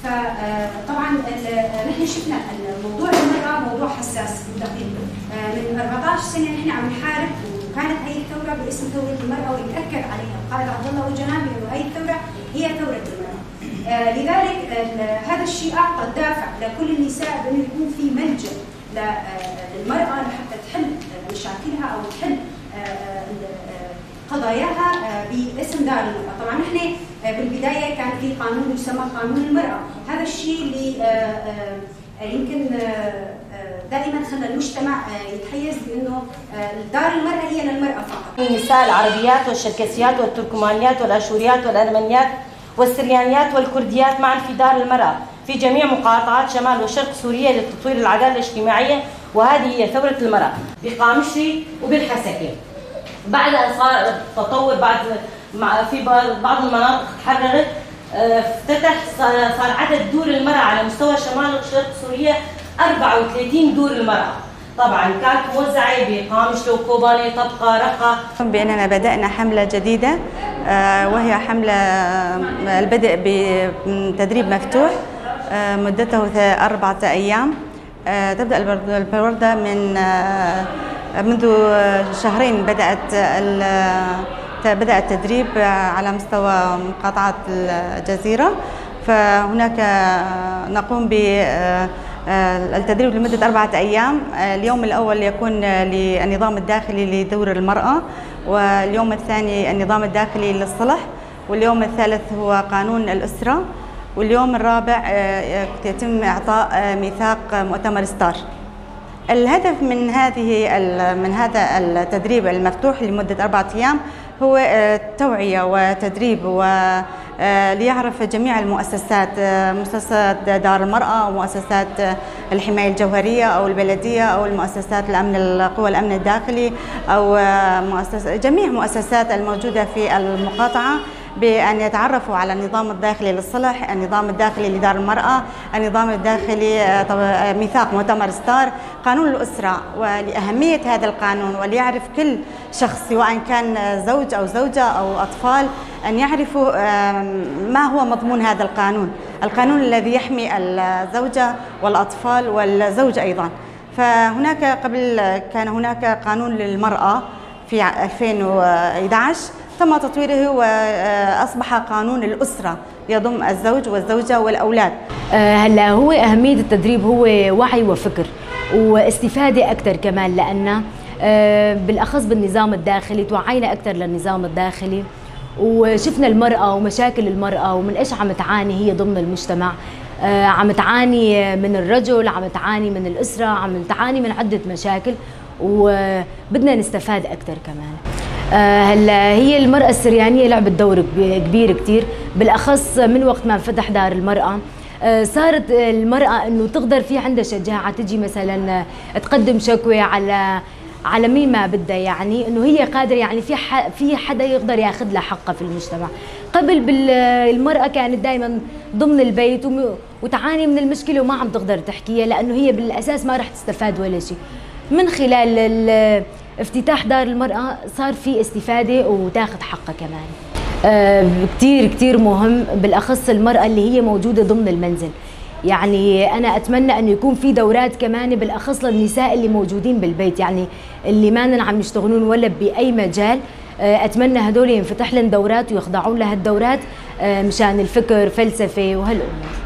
فطبعا نحن شفنا الموضوع المرأة موضوع حساس ودقيق. من 14 سنة نحن عم نحارب، وكانت هي الثورة باسم ثورة المرأة، ويتأكد عليها القائد عبد الله أوجلان بأنه هي الثورة هي ثورة المرأة. لذلك هذا الشيء أعطى الدافع لكل النساء بأنه يكون في ملجأ للمرأة لحتى تحل مشاكلها أو تحل قضاياها باسم دار المرأة. طبعا نحن بالبداية كان في قانون يسمى قانون المرأة، هذا الشيء اللي يمكن دائما خلى المجتمع يتحيز بأنه دار المرأة هي للمرأة فقط. النساء العربيات والشركسيات والتركمانيات والأشوريات والأرمنيات والسريانيات والكرديات معا في دار المرأة في جميع مقاطعات شمال وشرق سوريا لتطوير العدالة الاجتماعية، وهذه هي ثورة المرأة بقامشلي وبالحسكة. بعد أن صار التطور، بعد في بعض المناطق تحررت، افتتح صار عدد دور المرأة على مستوى شمال وشرق سوريا 34 دور المرأة. طبعا كانت موزعة بقامشلو، كوباني، طبقة، رقة. بأننا بدأنا حملة جديدة، وهي حملة البدء بتدريب مفتوح مدته 4 أيام. تبدأ البوردة منذ شهرين، بدأ التدريب على مستوى مقاطعة الجزيرة. فهناك نقوم بالتدريب لمدة 4 أيام. اليوم الأول يكون للنظام الداخلي لدور المرأة، واليوم الثاني النظام الداخلي للصلح، واليوم الثالث هو قانون الأسرة، واليوم الرابع يتم إعطاء ميثاق مؤتمر ستار. الهدف من هذا التدريب المفتوح لمدة 4 أيام هو توعية وتدريب، وليعرف جميع المؤسسات، مؤسسات دار المرأة ومؤسسات الحماية الجوهرية أو البلدية أو المؤسسات الأمن، قوى الأمن الداخلي، أو جميع مؤسسات الموجودة في المقاطعة، بأن يتعرفوا على النظام الداخلي للصلح، النظام الداخلي لدار المرأة، النظام الداخلي ميثاق مؤتمر ستار، قانون الأسرة، ولأهمية هذا القانون، وليعرف كل شخص سواء كان زوج أو زوجة أو أطفال أن يعرفوا ما هو مضمون هذا القانون، القانون الذي يحمي الزوجة والأطفال والزوج أيضا. فهناك قبل كان هناك قانون للمرأة في 2011 تم تطويره وأصبح قانون الأسرة يضم الزوج والزوجة والأولاد. هلا هو أهمية التدريب هو وعي وفكر واستفادة أكثر كمان، لأن بالأخص بالنظام الداخلي توعينا أكثر للنظام الداخلي، وشفنا المرأة ومشاكل المرأة ومن إيش عم تعاني هي ضمن المجتمع. عم تعاني من الرجل، عم تعاني من الأسرة، عم تعاني من عدة مشاكل، وبدنا نستفاد أكثر كمان. هلا هي المرأة السريانية لعبت دور كبير كتير، بالأخص من وقت ما انفتح دار المرأة. صارت المرأة انه تقدر، في عندها شجاعة تجي مثلا تقدم شكوى على مين ما بدها، يعني انه هي قادرة، يعني في حدا يقدر ياخذ لها حقها في المجتمع. قبل المرأة كانت دائما ضمن البيت وتعاني من المشكلة وما عم تقدر تحكيها، لانه هي بالاساس ما رح تستفاد ولا شيء. من خلال افتتاح دار المرأة صار في استفادة وتاخذ حقها كمان. كتير كتير مهم، بالأخص المرأة اللي هي موجودة ضمن المنزل. يعني أنا أتمنى أنه يكون في دورات كمان بالأخص للنساء اللي موجودين بالبيت، يعني اللي ما عم يشتغلون ولا بأي مجال. أتمنى هدول ينفتح لهم دورات ويخضعون لهالدورات مشان الفكر، فلسفة وهالأمور.